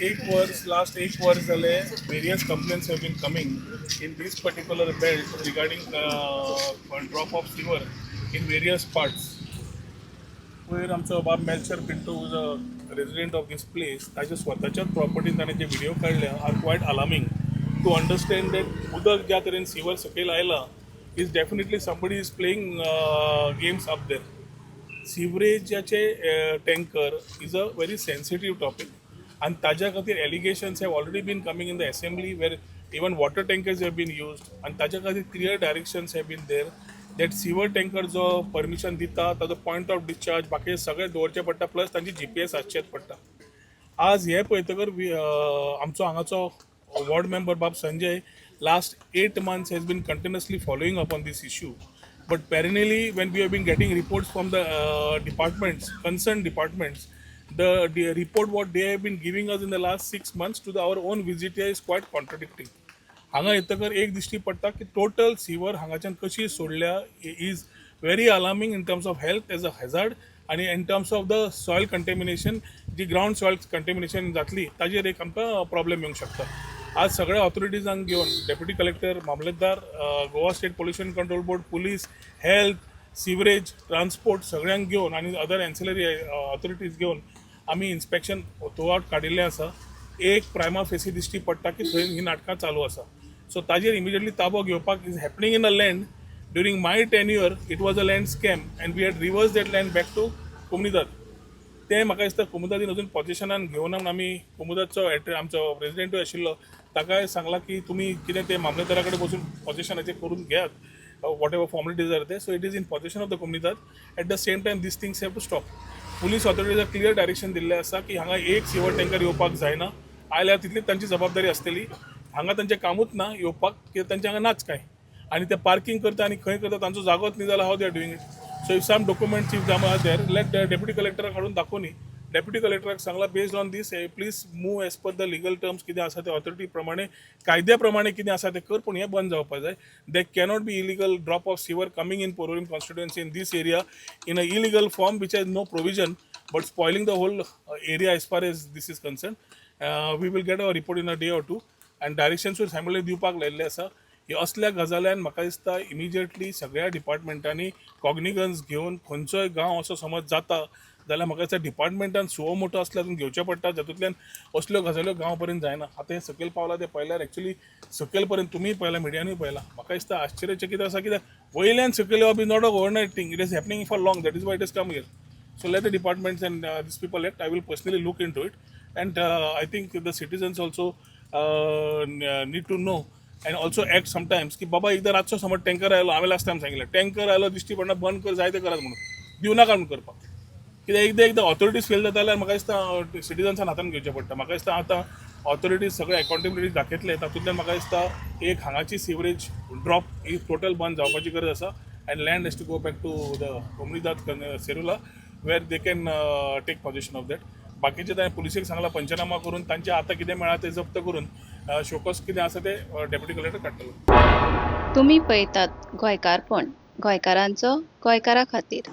एक वर्स, लास्ट एक वर्स जालें, various complaints have been coming in this particular belt regarding drop of sewer in various parts. वयर आमचो बाब Melcher Pinto is a resident of this place. ताच्या स्वताच्याच प्रॉपर्टीन ताणें जे व्हिडिओ काडले are quite alarming to understand that उदक ज्या तरेन सिवर सकयल आयलां is definitely somebody is playing games up there. सिवरेजाचे tanker is a very sensitive topic आनी ताज्या खातीर allegations have already been coming in the assembly, where even water tankers have been used. आनी ताज्या खातीर clear directions have been there that sewer tanker जो permission दिता, ताजो point of discharge, बाकी सगळें दवरचें पडटा, प्लस तांची जीपीएस आसचेच पडटा. आज हे पळयतकर आमचो हांगाचो वॉर्ड मेंबर बाब Sanjay last 8 months has been continuously following up on this issue, but perennially when we have been getting reports from the departments, concerned departments, the report what they have been giving us in the last 6 months to our own visit here is quite contradicting. हांगा येतकर एक दिश्टी पडटा की total सिवर हांगाच्यान कशी सोडल्या is very alarming in terms of health as a hazard आनी in terms of the soil contamination. Ji ground soil contamination जातली, ताजेर एक आमकां प्रॉब्लेम येवंक शकता. आज सगळ्या ऑथॉरिटीजांक घेवन, डेप्युटी कलेक्टर, मामलेदार, Goa state pollution control board, police, health, sewerage, transport, सगळ्यांक घेवन आनी अदर एन्सिलरी ऑथॉरिटीज घेवन आमी इन्स्पेक्शन थ्रू आवट काडिल्लें आसा. एक प्रायमा फेसी दिश्टी पडटा की थंय ही नाटकां चालू आसा. सो ताजेर इमिजिएटली ताबो घेवपाक is happening in a land. During my tenure it was a land scam and we had reverse that land back to Comunidade. तें म्हाका दिसता कोमुनिदादीन अजून पॉजिशनान घेवना म्हूण आमी कोमुनिदादचो आमचो प्रेजिडेंटूय आशिल्लो, ताकाय सांगलां की तुमी कितें तें मामलेदारा कडेन बसून पॉजिशनाचेर करून घेयात, whatever formalities are there. So it is in possession of the Comunidade. At the same time, these things have to stop. Police ऑथॉरिटीजा clear direction दिल्लें आसा की हांगा एक सिवर टँकर येवपाक जायना. आयल्यार तितली तांची जबाबदारी आसतली. हांगा तांचें कामूच ना येवपाक, कित्याक तांचें हांगा नाच काय आनी ते पार्किंग करता आनी खंय करता, तांचो जागोच न्ही जाल्यार how they are doing it? So if some documents, if जमा there, let deputy कलेक्टराक हाडून दाखोवनी. डेप्युटी कलेक्टराक सांगला, based on this, please move as per the legal terms. कितें आसा ते ऑथॉरिटी प्रमाणे, कायद्या प्रमाणे कितें आसा तें कर, पूण हें बंद जावपा जाय. They cannot be illegal drop of sewer coming in Porvorim constituency in this area in a illegal form which has no provision but spoiling the whole area as far as this is concerned. We will get our report in a day or two and directions simultaneously दिवपाक लायिल्ले आसा. हे असल्या गजाल्यान म्हाका दिसता immediately सगळ्या डिपार्टमेंटांनी कॉग्निगन्स घेवन खंयचोय गांव असो समज जाता जाल्यार म्हाका दिसता डिपार्टमेंटान सुओ मोटो असल्यार घेवचें पडटा, जातूंतल्यान असल्यो गजाल्यो गांव पर्यंत जायना. आतां हें सकयल पावलां तें पळयल्यार, एक्चुली सकयल पर्यंत तुमीय पळयलां, मिडियानूय पळयलां, म्हाका दिसता आश्चर्यचकीत आसा, कित्याक वयल्यान सकयल येवप is not a overnight thing. It is happening for long, that is why it is come here. So let the departments and these people act. I will personally look into it, and I think the citizens also need to know and also act sometimes की बाबा, एकदा रातचो समज tanker आयलो, हांवें last time सांगिल्लें, tanker आयलो दिश्टी पडना, बंद कर, जाय तें करात म्हणून दिवं नाका म्हणून करपाक. कित्याक एकदां एकदां ऑथॉरिटीज फेल जाता जाल्यार म्हाका दिसता सिटीजन्सान हातान घेवचें पडटा. म्हाका दिसता आतां ऑथॉरिटीज सगळे अकाउंटेबिलिटी दाखयतले. तातूंतल्यान म्हाका दिसता एक हांगाची सिवरेज ड्रॉप ही टोटल बंद जावपाची गरज आसा and land has to go back to the Comunidade Serula, where they can take possession of that. बाकीचे ताणें पुलिसेक सांगलां, पंचनामा करून तांचे आतां कितें मेळ्ळां तें जप्त करून शोकॉज कितें आसा तें डेप्युटी कलेक्टर काडटलो. तुमी पळयतात गोंयकारपण, गोंयकारांचो गोंयकारा खातीर.